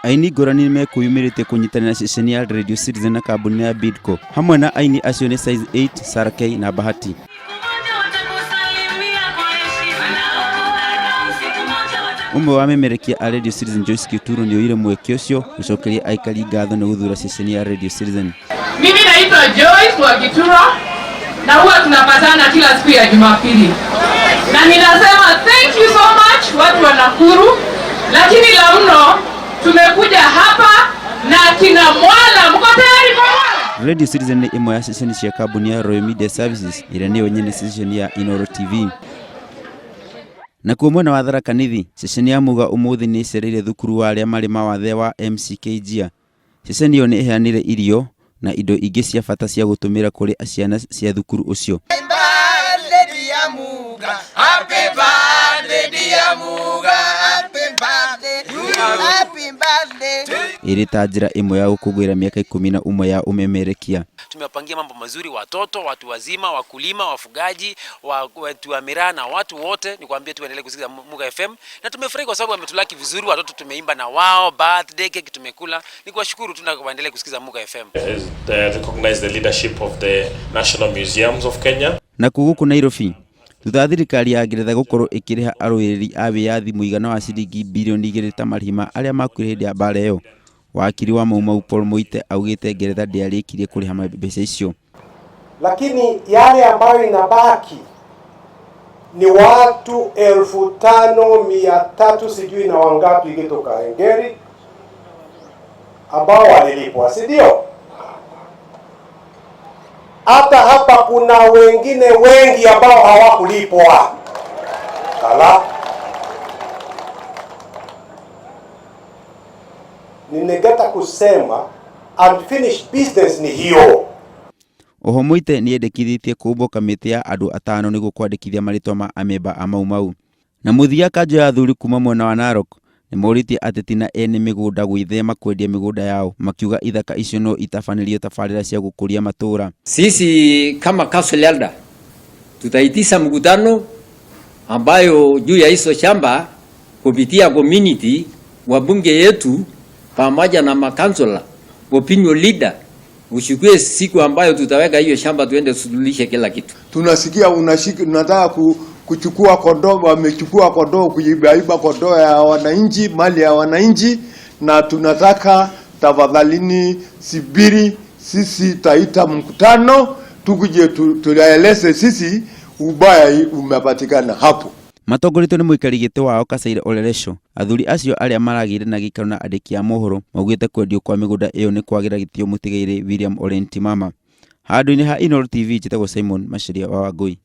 Aini ngũrani nĩ mekwĩyumĩrĩtie kũnyitanĩra na ceceni ya Radio Citizen na kambuni ya Bidco. Hamwe na aini acio nĩ Size 8, Sarah K na Bahati. Ũmwe wa amemerekia a Radio Citizen Joyce Gituro nĩ oire mweke ũcio gũcokeria aikari ngatho nĩ gũthura ceceni ya Radio Citizen. Mimi naitwa Joyce wa Gituro na huwa tunapatana kila siku ya Jumapili, na ninasema thank you so much watu wa Nakuru, lakini la mno tumekuja hapa na kina Mwala. Mko tayari kwa Mwala? Radio Citizen nĩ ĩmwe ya ceceni cia kambuni ya Royal Media Services ĩrĩa nĩyo nyene ceceni ya Inooro TV. Nakuo mwena wa Tharaka Nithi, ceceni ya Muga ũmũthĩ nĩ ĩcereire thukuru wa arĩa marĩ mawathe wa MCK Njia. Ceceni ĩyo nĩ ĩheanire irio na indo ingĩ cia bata cia gũtũmĩra kũrĩ ciana cia thukuru ũcio. Ĩrĩ ta njĩra ĩmwe ya gũkũngũĩra mĩaka 11 ya ũmemerekia. Tumewapangia mambo mazuri watoto, watu wazima, wakulima, wafugaji, watu wa miraa na watu wote. Nikwambie tuendelee kusikiza Muga FM na tumefurahi kwa sababu wametulaki vizuri, watoto tumeimba na wao, birthday cake tumekula. Ni kuwashukuru tu na waendelee kusikiza Muga FM. Recognize the leadership of the National Museums of Kenya. Na kuo gũkũ Nairobi, thutha wa thirikari ya Ngeretha gũkorwo ĩkĩrĩha arũĩrĩri a wĩyathi mũigana wa ciringi birioni 2 ta marĩhi ma arĩa makuire hĩndĩ ya mbara ĩyo, wakiri wa Mau Mau Paul Muite augĩte Ngeretha ndĩarĩkirie kũrĩha mbeca icio. Lakini yale ambayo inabaki ni watu 5,300 sijui na wangapi kutoka Hengeri ambao walilipwa, si ndio? Hata hapa kuna wengine wengi ambao hawakulipwa. Kala. Ninegeta kusema unfinished business ni hiyo. Oho Muite nĩendekithĩtie kũũmbwo kamĩtĩ ya andũ atano nĩguo kwandĩkithia marĩtwa ma amemba a Mau Mau. Na mũthia kanjũ ya athuri kuma mwena wa Narok nĩmorĩtie ateti na ene mĩgũnda gwĩthema kwendia mĩgũnda yao makiuga ithaka icio no itabanĩrio tabarĩra cia gũkũria matũũra. Sisi kama council elder tutaitisha mkutano ambayo juu ya hizo shamba kupitia community wabunge yetu pamoja na makansula opinion leader ushukue siku ambayo tutaweka hiyo shamba tuende tusuluhishe kila kitu. Tunasikia unataka kuchukua kondoo, wamechukua kondoo, kuibaiba kondoo ya wananchi, mali ya wananchi, na tunataka tafadhalini sibiri, sisi taita mkutano tukuje tueleze sisi ubaya umepatikana hapo. Matongoretio nĩ mũikari gĩtĩ wao Kasaire Oleresho, athuri acio arĩa maragĩire na gĩikaro na andĩki a mohoro maugĩte kwendio kwa mĩgũnda ĩyo nĩ kwagĩra gĩtĩo mũtigairĩ William Ole Ntimama. Handũ-inĩ ha Inooro TV njĩtagwo Simon Macharia wa Wangui.